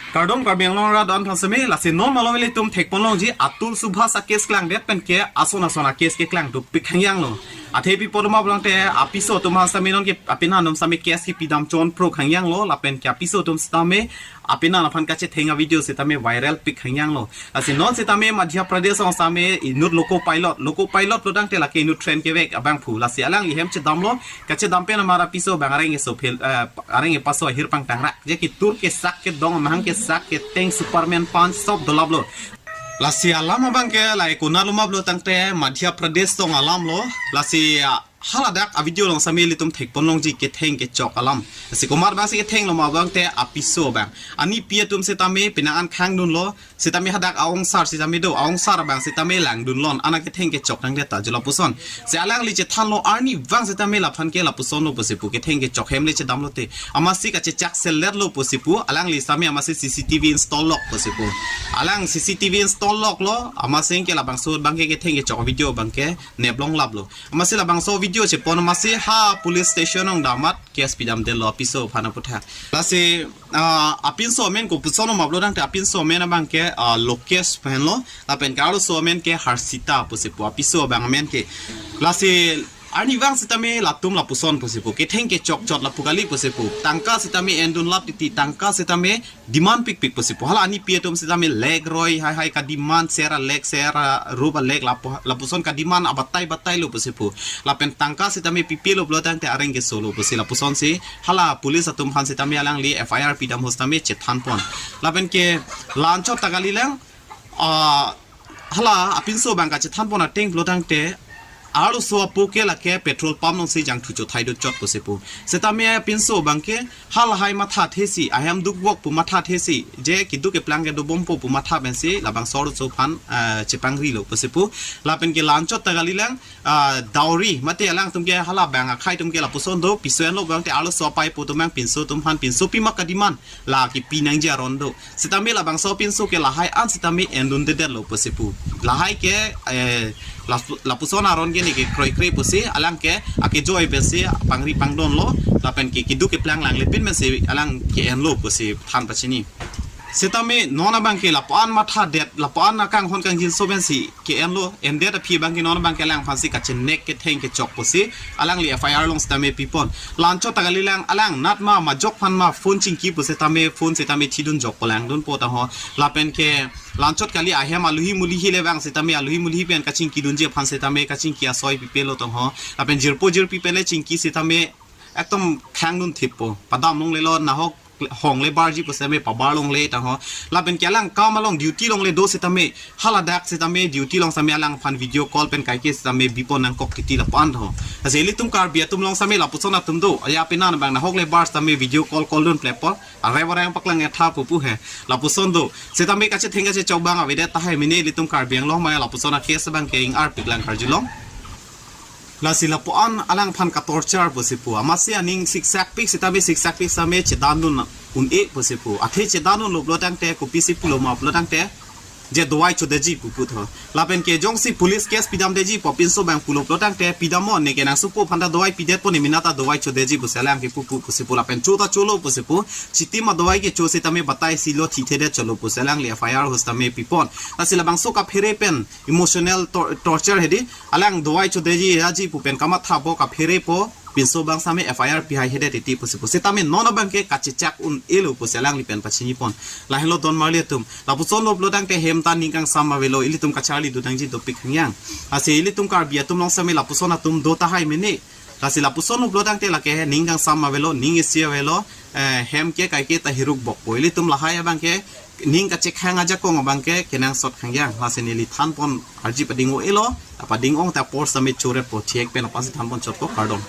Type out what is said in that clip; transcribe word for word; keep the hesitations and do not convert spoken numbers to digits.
Kardom Karbi Anglong arat do-an aphan sitame, lasi non malom ilitum thekpon longji Atul Subhas a-case klangdet pen ke ason ason a-case keklang dopik hangyang lo. Athe pi apot ma pulo tangte apiso atum aphan sitame non ke apenan atum sitame case kepidam chonprok hangyang lo, lapen ke apiso atum sitame apenan aphan kachetheng a-video sitame viral pik hangyang lo. Lasi non sitame Madhya Pradesh along sitame inut loco pilot, loco pilot pulo tangte lake inut train kevek abangphu. Lasi alangli hem chedam lo, kachedam pen amar apiso abang areng keso phel, eh, areng kepaso ahir pangtangrak. Je ketur kesak kedong, amahang kesak keteng, Superman punch sob dolap lo. Lasi alam abang ke lahai konat lo ma pulo tangte Madhya Pradesh along alam lo. Lasi, ah, haladak a-video along sitame ilitum thekpon longji ketheng kechok alam. Lasi komat abang si ketheng lo ma pulo tangte apiso abang, anipi atum sitame penang an khangdun lo. Sitame hadak a-ongsar sitame do, a-ongsar abang sitame langdun lon, ana ketheng kechok nangdet ta jo lapuson. Si alangli chethan lo arnivang sitame laphan ke lapuson lo pusi pu, ketheng kechok hem le chedam lote. Amatsi kachechak selet lo pusi pu, alangli sitame amatsi C C T V install lok pusi pu. Alang C C T V install lok lo, amatsi ke labangso abang ke ketheng kechok video abang ke neplong lap lo. Amatsi labangso video chepon amatsi ha police station along damat case pidamdet lo apiso aphan aputhak. Lasi, ah, apinso amen kopuson lo ma pulo tangte apinso amen abang ke, ah, Lokesh pen lo, lapen ke arloso amen ke Harshita pusi pu, apiso abang amen ke. Lasi arnivang sitame latum lapuson pusi pu, ketheng kechok chot lapu kali pusi pu. Tangka sitame endun lap titi, tangka sitame demand pikpik pusi pu. Hala anipi atum sitame lake roi haihai ka-demand, ser a-lake, ser a-rup a-lake lapu, lapuson ka-demand abatai batai lo pusi pu. Lapen tangka sitame pipe lo pulo tangte areng keso lo pusi lapuson si hala police atum aphan sitame alangli F I R pidam ahut sitame chethan pon. Lapen ke la-anchot ta kalilang, ah, hala apinso abang kachethan pon ateng pulo tangte arloso apo ke lake petrol pump along si jangthu chothai do chot pusi pu. Sitame apinso abang ke halahai mathathe si, ahem dukvok pu mathathe si, je keduk keplang ke dobompo pu matha pensi labangso arloso aphan, ah, chepangri lo pusi pu. Lapen ke la-anchot ta kalilang, ah, dowry, mate alangtum ke hala abang akhai atum ke lapuson do, piso enlo abang te arloso apaipo atum abang pinso atum aphan pinso pima ka-demand la kepi nangji aron do. Sitame labangso apinso ke lahai an sitame endundedet lo pusi pu. Lahai ke, eh, lapu-, lapuson aron ke ne ke kroikre pusi, alang ke akejoi pensi pangri pangdon lo, lapen ke keduk keplang langle pin pensi alang ke-en lo pusi than pachini. Sitame non abang ke lapu-an mathadet, lapu-an akanghon kangjinso pensi ke-en lo, endet aphi abang ke non abang ke alang aphan si kachenek ketheng kechok pusi alangli F I R along sitame pipon. La-anchot ta kalilang alang natma majok aphan ma phone chingki pu sitame phone sitame thidun jok po, langdunpo ta ho. Lapen ke la-anchot kali ahem aluhi mulihi le abang sitame aluhi mulihi pen kachingkidunji aphan sitame kachingki asoi pipe lo ta ho. Lapen jirpo jirpi pen le chingki sitame ekdom khangdun thippo. Padam longle lo, nahok hong le barji pu sitame pabar longle ta ho. Lapen ke alang kam along duty longle do sitame haladak sitame duty along sitame alang aphan video call pen kaike sitame bipon nangkok titi lapu-an ta ho. Lasi ilitum Karbi atum along sitame lapuson atum do. Aya penan abang nahok le bar sitame video call call dun plepo. Arai warai paklang etha pupu he. Lapuson do. Sitame kachetheng kachechok abang avedet tahai mene ilitum Karbi Anglong ma lapuson a-case abang ke ing-arpik lang karjulong. Lasi lapu-an alang aphan ka-torture pusi pu. Amatsi aning siksak pik sitame siksak pik sitame chedan dun un-e pusi pu. Athe chedan dunlo pulo tangte kopisi pulo ma pulo tangte je dawai chodeji pupu tho. Lapen ke jongsi police case pidamdeji pu apinso abang pulo pulo tangte pidamnon, ne ke nangsupo aphanta dawai pidetpo, ne mena ta dawai chodeji pusi alang ke pupu pusi pu. Lapen cho ta cholo pusi pu. Chitim adawai kecho sitame batai si lo thithedet cholo pusi alangli F I R ahut sitame pipon. Lasi labangso kaphere pen emotional tor-, torture hedi. Alang dawai chodeji aji pu pen kamatha po, kaphere po, pinso abang sitame F I R pihai hedet titi pusi pu. Sitame non abang ke kachechak un-elo pusi alangli pen pachinipon. Lahenlo don marli atum. Lapuson lo pulo tangte hem ta ning kangsam avelo, ilitum kacharli dodangji dopik hangyang. Lasi ilitum Karbi atum along sitame lapuson atum do tahai mene. Lasi lapuson lo pulo tangte lake ning kangsam avelo, ning isi avelo, eh, hem ke kaike ta hiruk bokpo. Ilitum lahai abang ke ning kachekhang ajakong abang ke kenangsot hangyang. Lasi neli thanpon arji pading-o-elo, apading-ong ta apor sitame choret po, thiek pen aphan si thanpon chotpo, kardom.